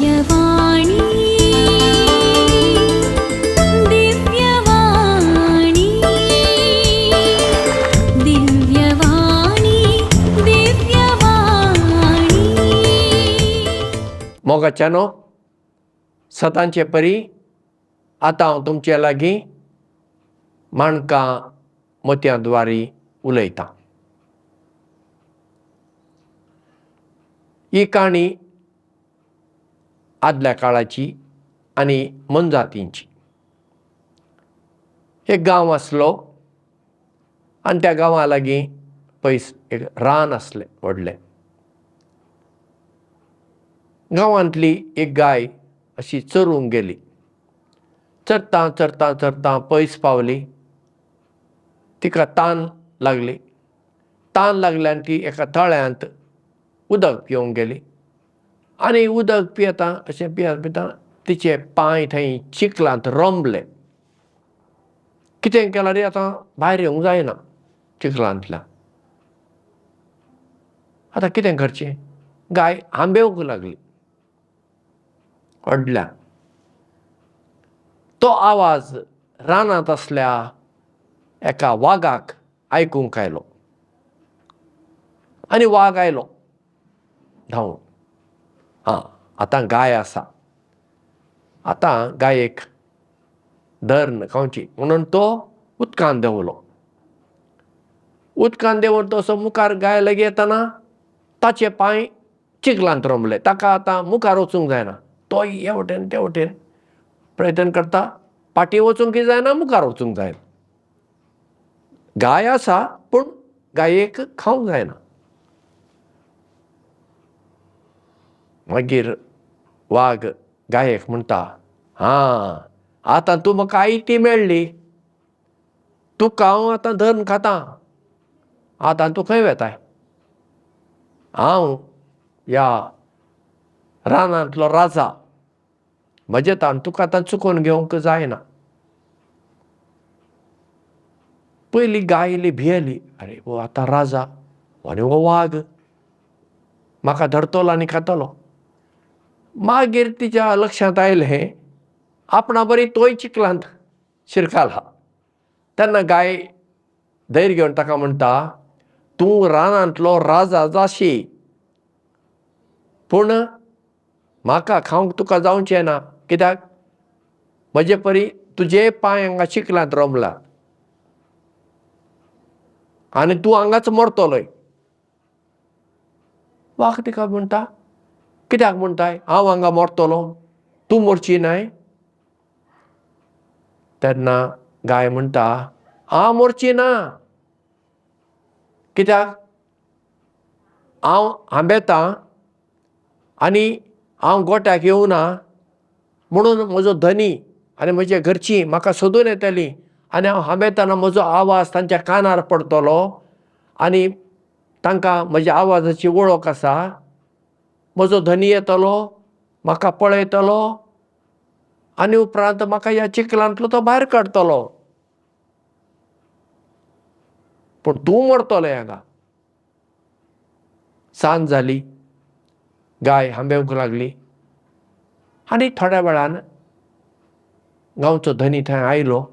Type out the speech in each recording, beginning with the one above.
दिव्यवाणी, दिव्यवाणी, दिव्यवाणी, दिव्यवाणी. मोगाच्यानो, सदांचे परी आतां हांव तुमचे लागीं माणकां मोतयां द्वारी उलयतां. ही काणी आदल्या काळाची आनी मनजातींची. एक गांव आसलो आनी त्या गांवा लागीं पयस एक रान आसलें व्हडलें. गांवांतली एक गाय अशी चरूंक गेली. चरता चरता चरता पयस पावली. तिका तान लागली. तान लागल्यान ती एका तळ्यांत उदक पिवंक गेली आनी उदक पियेता अशें पियेता पियेता तिचे पांय थंय चिखलांत रोमले. कितें केल्यार आतां भायर येवंक जायना चिखलांतल्यान. आतां कितें करचें? गाय हांबेवंक लागली व्हडल्यान. तो आवाज रानांत आसल्या एका वागाक आयकूंक आयलो आनी वाग आयलो धांवून. आं, आतां गाय आसा, आतां गायेक धरून खावची म्हणून तो उदकांत देंवलो. उदकांत देंवून तसो मुखार गाय लागीं येतना ताचे पांय चिखलांत रोमले. ताका आतां मुखार वचूंक जायना. तो हे वटेन ते वटेन प्रयत्न करता, फाटीं वचूंकय जायना, मुखार वचूंक जायना. गाय आसा पूण गायेक खावंक जायना. मागीर वाग गायेक म्हणटा, आं आतां तूं म्हाका आयती मेळ्ळी, तुका हांव आतां धरून खातां, आतां तूं खंय वेताय? हांव ह्या रानांतलो राजा, म्हजें तान तुका आतां चुकोवन घेवंक जायना. पयली गाय इल्ली भियेली, आरे हो आतां राजा आनी हो वाग म्हाका धरतलो आनी खातलो. मागीर तिच्या लक्षांत आयलें आपणा बरी तोय चिखलांत शिरकाला. तेन्ना गाय धैर्य घेवन ताका म्हणटा, तूं रानांतलो राजा जाशी पूण म्हाका खावंक तुका जावचें ना. कित्याक? म्हजे परी तुजे पांय हांगा चिखलांत रोमला आनी तूं हांगाच मरतलोय. वाग तिका म्हणटा, कित्याक म्हणटाय हांव हांगा मरतलो, तूं मरची न्हय? तेन्ना गाय म्हणटा, हांव मरची ना. कित्याक? हांव हांबेतां आनी हांव गोट्याक येवना म्हणून म्हजो धनी आनी म्हजे घरचीं म्हाका सोदून येतलीं आनी हांव हांबेतना म्हजो आवाज तांच्या कानार पडटलो आनी तांकां म्हज्या आवाजाची वळख आसा. म्हजो धनी येतलो, म्हाका पळयतलो आनी उपरांत म्हाका ह्या चिखलांतलो तो भायर काडटलो. पूण तूं मरतलो हांगा. सांज जाली, गाय हांबेवंक लागली आनी थोड्या वेळान गांवचो धनी थंय आयलो.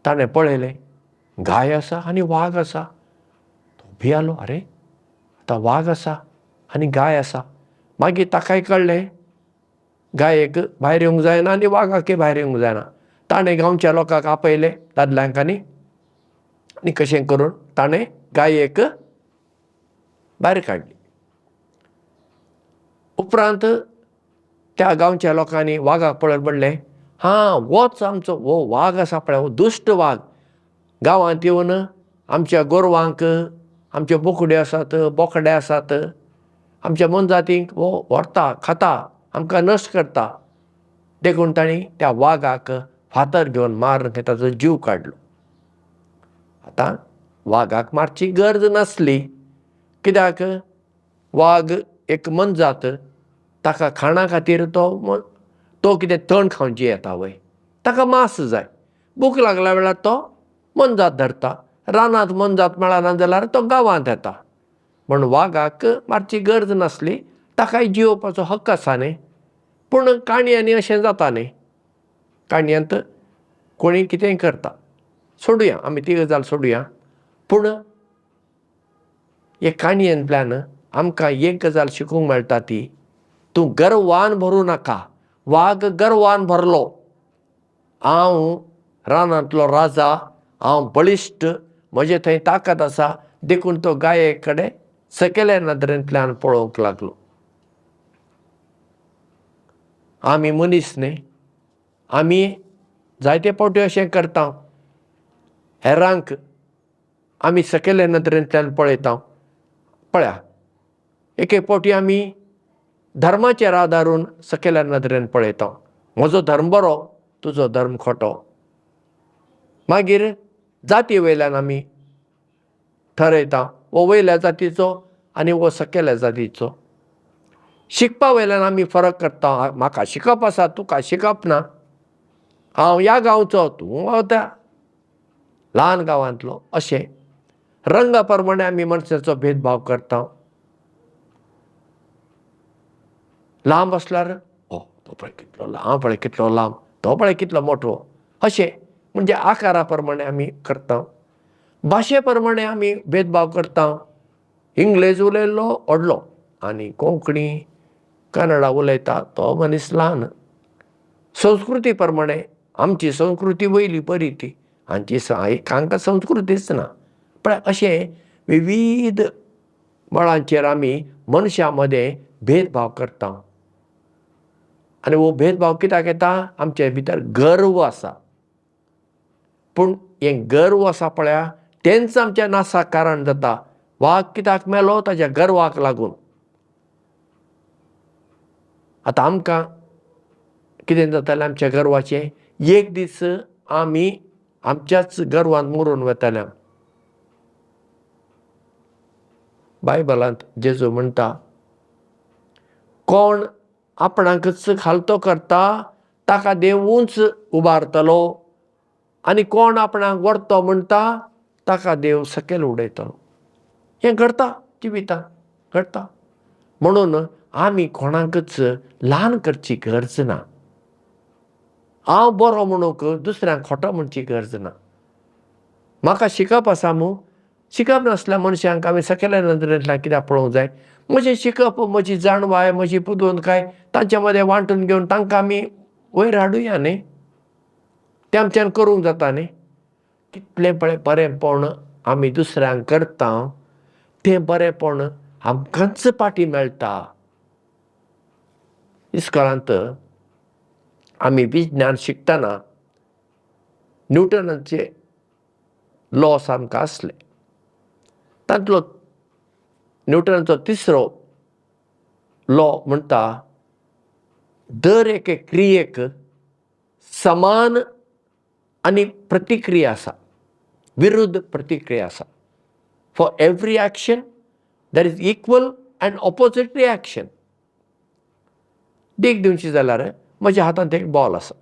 ताणें पळयलें गाय आसा आनी वाग आसा. तो भियालो, आरे आतां वाग आसा आनी गाय आसा. मागीर ताकाय कळ्ळें गायेक भायर येवंक जायना आनी वागाकय भायर येवंक जायना. ताणें गांवच्या लोकांक आपयले, दादल्यांक आनी कशें करून ताणें गायेक भायर काडली. उपरांत त्या गांवच्या लोकांनी वागाक पळोवन म्हणलें, हां होच आमचो हो वाग आसा पळय, हो दुश्ट वाग गांवांत येवन आमच्या गोरवांक, आमच्यो बोकड्यो आसात, बोकडे आसात, आमच्या मोनजातींक हो व्हरता, खाता, आमकां नश्ट करता. देखून तांणी त्या वागाक फातर घेवन मारून ताचो जीव काडलो. आतां वागाक मारची गरज नासली. कित्याक? वाग एक मोनजात, ताका खाणा खातीर तो कितें तण खावची येता वय? ताका मांस जाय. भूक लागल्या वेळार तो मोनजात धरता. रानांत मोनजात मेळना जाल्यार तो गांवांत येता. म्हण वागाक मारची गरज नासली. ताकाय जियोवपाचो हक्क आसा न्ही. पूण काणयांनी अशें जाता न्ही, काणयांत कोणी कितेंय करता. सोडुया आमी ती गजाल सोडुया. पूण हे काणयेंतल्यान आमकां एक गजाल शिकूंक मेळटा ती, तूं गर्वान भरूं नाका. वाग गर्वान भरलो, हांव रानांतलो राजा, हांव बळिश्ट, म्हजे थंय ताकद आसा, देखून तो गाये कडेन सकयल्या नदरेंतल्यान पळोवंक लागलो. आमी मनीस न्ही, आमी जायते फावटी अशें करता, हेरांक आमी सकयल्या नदरेंतल्यान पळयता. पळया, एक एक फावटी आमी धर्माचेर आदारून सकयल्या नदरेन पळयता. म्हजो धर्म बरो, तुजो धर्म खोटो. मागीर जाती वयल्यान आमी ठरयता, हो वयल्या जातीचो आनी हो सकयल्या जातीचो. शिकपा वयल्यान आमी फरक करता, म्हाका शिकप आसा, तुका शिकप ना, हांव ह्या गांवचो, तूं त्या ल्हान गांवांतलो. अशें रंगा प्रमाणे आमी मनशाचो भेदभाव करता. लांब आसल्यार ओ तो पळय कितलो लांब, पळय कितलो लांब, तो पळय कितलो मोठो, अशें म्हणजे आकारा प्रमाणे आमी करता. भाशे प्रमाणे आमी भेदभाव करता. इंग्लेज उलयल्लो व्हडलो आनी कोंकणी कन्नडा उलयता तो मनीस ल्हान. संस्कृती प्रमाणे आमची संस्कृती वयली बरी ती, आमची हांकां संस्कृतीच ना. पळय, अशें विविध मळांचेर आमी मनशां मदें भेदभाव करता. आनी हो भेदभाव कित्याक येता? आमचे भितर गर्व आसा. पूण हें गर्व आसा पळया, तेंच आमच्या नासाक कारण जाता. वाग कित्याक मेलो? ताज्या गर्वाक लागून. आतां आमकां कितें जातालें आमच्या गर्वाचें? एक दीस आमी आमच्याच गर्वान मरून वतले. बायबलांत जेजू म्हणटा, कोण आपणाकच खालतो करता ताका देव उंच उबारतलो, आनी कोण आपणाक व्हरतो म्हणटा ताका देव सकयल उडयतलो. हें घडटा जिवितांत, घडटा. म्हणून आमी कोणाकच ल्हान करची गरज ना. हांव बरो म्हणूंक दुसऱ्यांक खोटो म्हणची गरज ना. म्हाका शिकप आसा मू, शिकप नासल्या मनशांक आमी सकयल्या नदरेंतल्यान कित्याक पळोवंक जाय? म्हजें शिकप, म्हजी जाणवाय, म्हजी बुदवंतकाय तांच्या मदें वांटून घेवन तांकां आमी वयर हाडुया न्ही, तें आमच्यान करूंक जाता न्ही. कितलें पळय बरेंपण आमी दुसऱ्यांक करता, तें बरेंपण आमकांच पाटी मेळटा. इस्कोलांत आमी विज्ञान शिकतना न्यूटनाचे लॉस आमकां आसले. तांतलो न्यूटनाचो तिसरो लॉ म्हणटा, दर एके क्रियेक समान आनी प्रतिक्रिया आसा, विरुद्ध प्रतिक्रिया आसा. For every action there is equal and opposite reaction. देख दिवची जाल्यार म्हज्या हातांत एक बॉल आसा,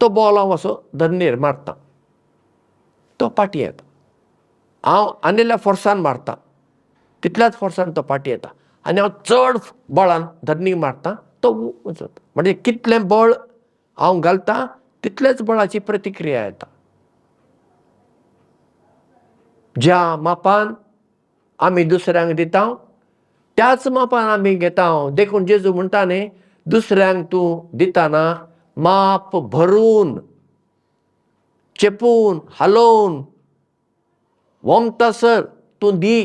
तो बॉल हांव असो धरणीर मारता, तो पाटी येता. हांव आनिल्ल्या फोर्सान मारता, तितल्याच फोर्सान तो पाटी येता, आनी हांव चड बळान धरणीक मारता, तो वचता. म्हणजे कितलें बळ हांव घालता तितलेच बळाची प्रतिक्रिया येता. ज्या मापान आमी दुसऱ्यांक दिता त्याच मापान आमी घेता. देखून जेजू म्हणटा न्ही, दुसऱ्यांक तूं दिताना माप भरून, चेपून, हालोवन, वोमतासर तूं दी,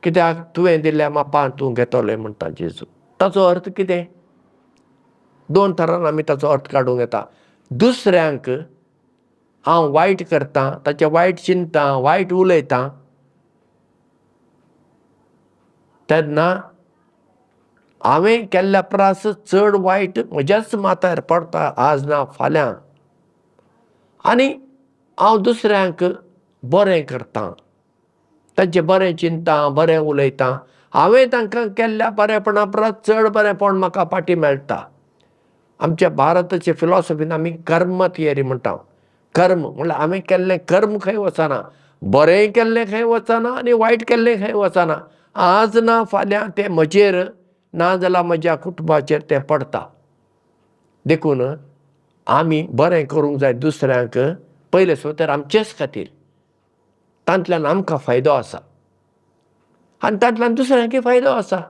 कित्याक तुवें दिल्ल्या मापान तूं घेतलें म्हणटा जेजू. ताचो अर्थ कितें? दोन तरान आमी ताचो अर्थ काडूंक येता. दुसऱ्यांक हांव वायट करता, ताचें वायट चिंता, वायट उलयतां, तेन्ना हांवें केल्ल्या परस चड वायट म्हज्याच माथ्यार पडटा, आज ना फाल्यां. आनी हांव दुसऱ्यांक बरें करतां, तांचें बरें चिंता, बरें उलयतां, हांवें तांकां केल्ल्या बरेपणा परस चड बरेंपण म्हाका फाटीं मेळटा. आमच्या भारताचे फिलॉसॉफीन आमी कर्म थियरी म्हणटा. कर्म म्हणल्यार हांवें केल्लें कर्म खंय वचना, बरें केल्लें खंय वचना आनी वायट केल्लें खंय वचना. आज ना फाल्यां तें म्हजेर ना जाल्यार म्हज्या कुटुंबाचेर तें पडटा. देखून आमी बरें करूंक जाय दुसऱ्यांक, पयले सुवातेर आमचेच खातीर. तांतल्यान आमकां फायदो आसा आनी तांतल्यान दुसऱ्यांकय फायदो आसा.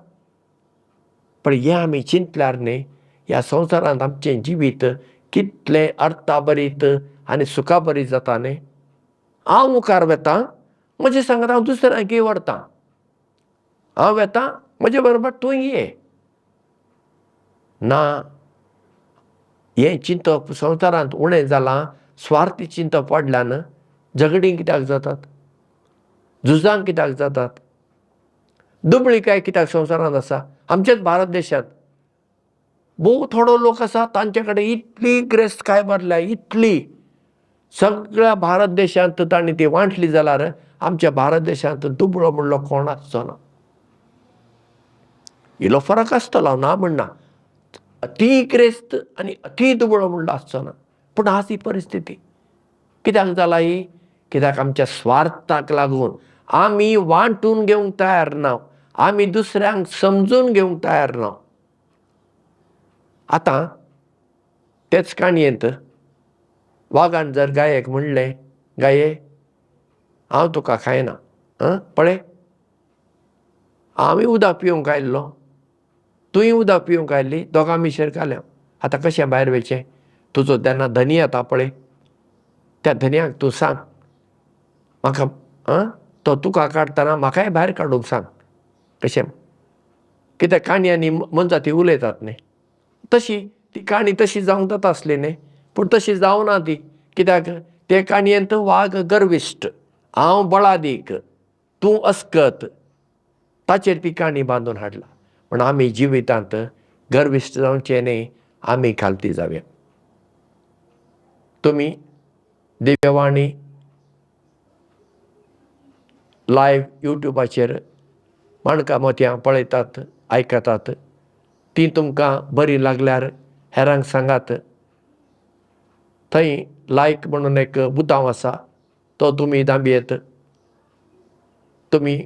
पण हें आमी चिंतल्यार न्ही, ह्या संवसारांत आमचें जिवीत कितलें अर्थाभरीत आनी सुखाभरीत जाता न्ही. हांव मुखार वता, म्हजे सांगात हांव दुसऱ्यांकय व्हरतां. हांव वेता, म्हजे बरोबर तूं ये. ना, हें चिंतप संवसारांत उणें जालां. स्वार्थी चिंतप वाडल्यान झगडीं कित्याक जातात, झुजां कित्याक जातात, दुबळीकाय कित्याक संवसारांत आसा. आमचेच भारत देशांत भोव थोडो लोक आसा तांचे कडेन इतली गिरेस्तकाय भरल्या, इतली सगळ्या भारत देशांत तांणी ती वांटली जाल्यार आमच्या भारत देशांत दुबळो म्हणलो कोण आसचो ना. इल्लो फरक आसतलो, हांव ना म्हणना, अती गिरेस्त आनी अती दुबळो म्हणलो आसचो ना. पूण आज ही परिस्थिती कित्याक जाला ही? कित्याक आमच्या स्वार्थाक लागून आमी वांटून घेवंक तयार ना, आमी दुसऱ्यांक समजून घेवंक तयार ना. आतां तेच काणयेंत वागान जर गायेक म्हणलें, गाये हांव तुका खायना, आं पळय आमी उदक पिवंक आयिल्लो, तुंय उदक पिवंक आयिल्ली, दोगां मिशेर घाल्या, आतां कशें भायर वयचें? तुजो तेन्ना धनी येता पळय, त्या धनयाक तूं सांग म्हाका, आं तो तुका काडटना म्हाकाय भायर काडूंक सांग. कशें कित्याक काणयांनी मनजाती उलयतात न्ही, तशी ती काणी तशी जावंक जाता आसली न्ही, पूण तशी जावना ती. कित्याक ते काणयेंत वाग गर्विश्ट, हांव बळादीक, तूं अस्कत, ताचेर ती काणी बांदून हाडला. पूण आमी जिवितांत गर्विश्ट जावचें न्ही, आमी खालती जावया. तुमी दिव्यवाणी लायव्ह युट्यूबाचेर माणकां मोतयां पळयतात, आयकतात, तीं तुमकां बरीं लागल्यार हेरांक सांगात. थंय लायक म्हणून एक बुतांव आसा, तो तुमी दांबयेत. तुमी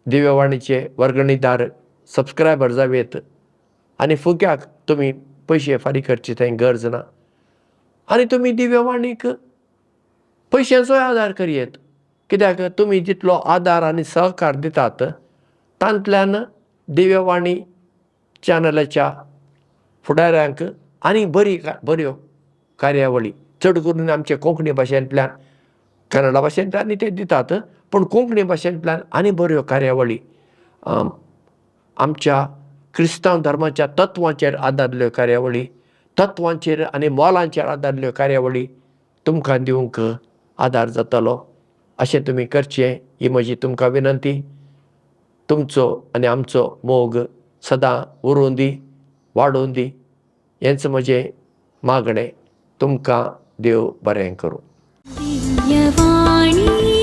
दिव्यवाणीचे वर्गणीदार सबस्क्रायबर जावयेत आनी फुक्याक तुमी पयशे फारीक करची थंय गरज ना. आनी तुमी दिव्यवाणीक पयशांचोय आदार करयेत, कित्याक तुमी जितलो आदार आनी सहकार दितात तांतल्यान दिव्यवाणी चॅनलाच्या फुडाऱ्यांक आनी बरी बऱ्यो कार्यावळी, चड करून आमचे कोंकणी भाशेंतल्यान, कन्नडा भाशेंतल्यान ते दितात, पूण कोंकणी भाशेंतल्यान आनी बऱ्यो कार्यावळी, आमच्या क्रिस्तांव धर्माच्या तत्वांचेर आदारल्यो कार्यावळी, तत्वांचेर आनी मोलांचेर आदारल्यो कार्यावळी तुमकां दिवंक आदार जातलो. अशें तुमी करचें ही म्हजी तुमकां विनंती. तुमचो आनी आमचो मोग सदां उरूं दी, वाडूं दी, हेंच म्हजें मागणें. तुमकां देव बरें करूं. दिव्यवाणी.